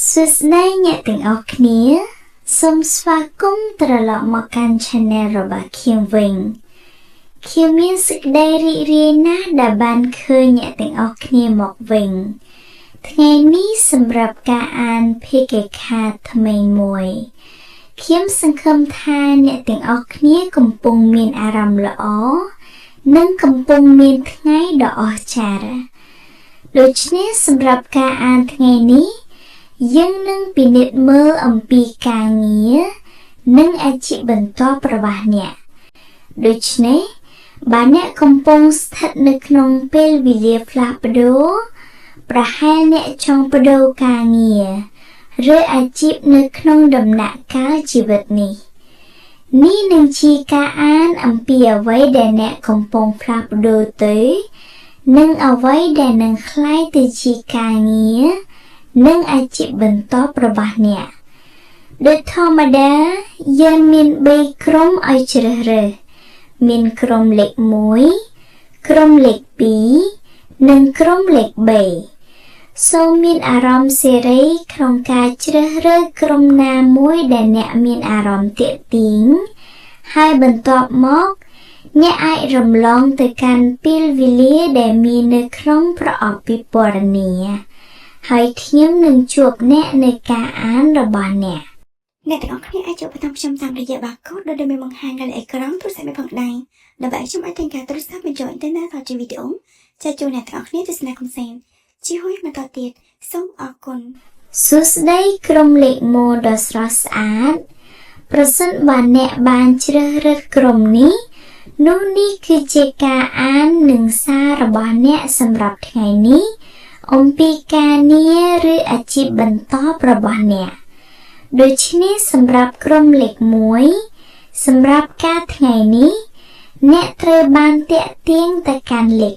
សួស្តីអ្នកទាំងអស់គ្នាសូមស្វាគមន៍ត្រឡប់មកកាន់ Channel របស់ខ្ញុំវិញខ្ញុំមានសេចក្តីរីករាយណាស់ដែលបានឃើញអ្នកទាំងអស់គ្នាមកវិញថ្ងៃនេះសម្រាប់ការអានភាគខាថ្មីមួយខ្ញុំសង្ឃឹមថាអ្នកទាំងអស់គ្នាកំពុងមានអារម្មណ៍ល្អនិងកំពុងមានថ្ងៃដ៏អស្ចារ្យដូច្នេះសម្រាប់ការអានថ្ងៃនេះយើងនឹងពិនិត្យមើលអំពីការងារនិងអាជីពបន្ទាប់របស់អ្នកដូច្នេះបើអ្នកកំពុងស្ថិតនៅក្នុងពេលវេលាផ្លាស់ប្ដូរប្រហែលអ្នកចង់ប្ដូរការងារឬអាជីពនៅក្នុងដំណាក់កាលជីវិតនេះនេះនឹងជាការអានអំពីអ្វីដែលអ្នកកំពុងផ្លាស់ប្ដូរទៅនិងអ្វីដែលនឹងក្លាយទៅជាការងារនិងអាជីពបន្ទាប់របស់អ្នកដូចធម្មតាយើងមាន3ក្រុមឲ្យជ្រើសរើសមានក្រុមលេខ1ក្រុមលេខ2និងក្រុមលេខ3សូមមានអារម្មណ៍សេរីក្នុងការជ្រើសរើសក្រុមណាមួយដែលអ្នកមានអារម្មណ៍ទាក់ទាញហើយបន្ទាប់មកអ្នកអាចរំលងទៅកាន់ពេលវេលាដែលមាននៅក្នុងប្រអប់ពិពណ៌នាហើយខ្ញុំនឹងជួបអ្នកនៅការអានរបស់អ្នក អ្នកទាំងអស់គ្នាអាចចូលបន្តខ្ញុំតាមរយៈបាកូដដូចដែលមានបង្ហាញនៅលើអេក្រង់ទូរស័ព្ទផងដែរដើម្បីឲ្យខ្ញុំអាចទិញការទូរស័ព្ទបញ្ចូលអ៊ីនធឺណិតថតជាវីដេអូចែកជូនអ្នកទាំងអស់គ្នាទស្សនាកម្សាន្តជាហួយបន្តទៀតសូមអរគុណ សួស្តីក្រុមលេខ1ដ៏ស្រស់ស្អាតប្រសិនបើអ្នកបានជ្រើសរើសក្រុមនេះនោះនេះគឺជាការអាននិងសាររបស់អ្នកសម្រាប់ថ្ងៃនេះអំពីការងារឬអាជីពបន្តរបស់អ្នកដូច្នេះសម្រាប់ក្រុមលេខ1សម្រាប់ការថ្ងៃនេះអ្នកត្រូវបានទាក់ទាញទៅកាន់លេខ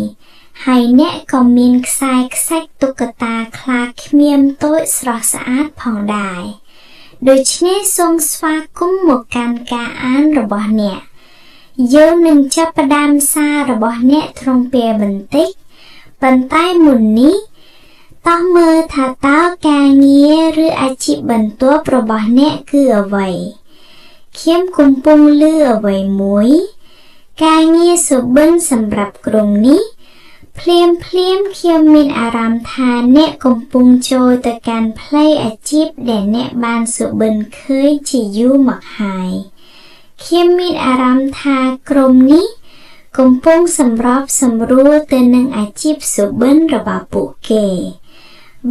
1ហើយអ្នកក៏មានខ្សែខ្សាច់តុក្កតាខ្លាឃ្មៀមតូចស្រស់ស្អាតផងដែរដូច្នេះសូមស្វាគមន៍មកកាន់ការអានរបស់អ្នកយើងនឹងចាប់ផ្ដើមសាររបស់អ្នកក្នុងពេលបន្តិចប៉ុន្តែមុននេះតោះមើលថាតើការងារឬអាជីពបន្ទាប់របស់អ្នកគឺអ្វីខ្ញុំកំពុងលឺអ្វីមួយ ការងារសុបិនសម្រាប់ក្រុមនេះភ្លាមភ្លាមខ្ញុំមានអារម្មណ៍ថាអ្នកកំពុងចូលទៅកាន់ផ្លូវអាជីពដែលអ្នកបានសុបិនឃើញជាយូរមកហើយខ្ញុំមានអារម្មណ៍ថាក្រុមនេះកំពុងសម្របសម្រួលទៅនឹងអាជីពសុបិនរបស់ពួកគេ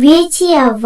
វាជាអ្វី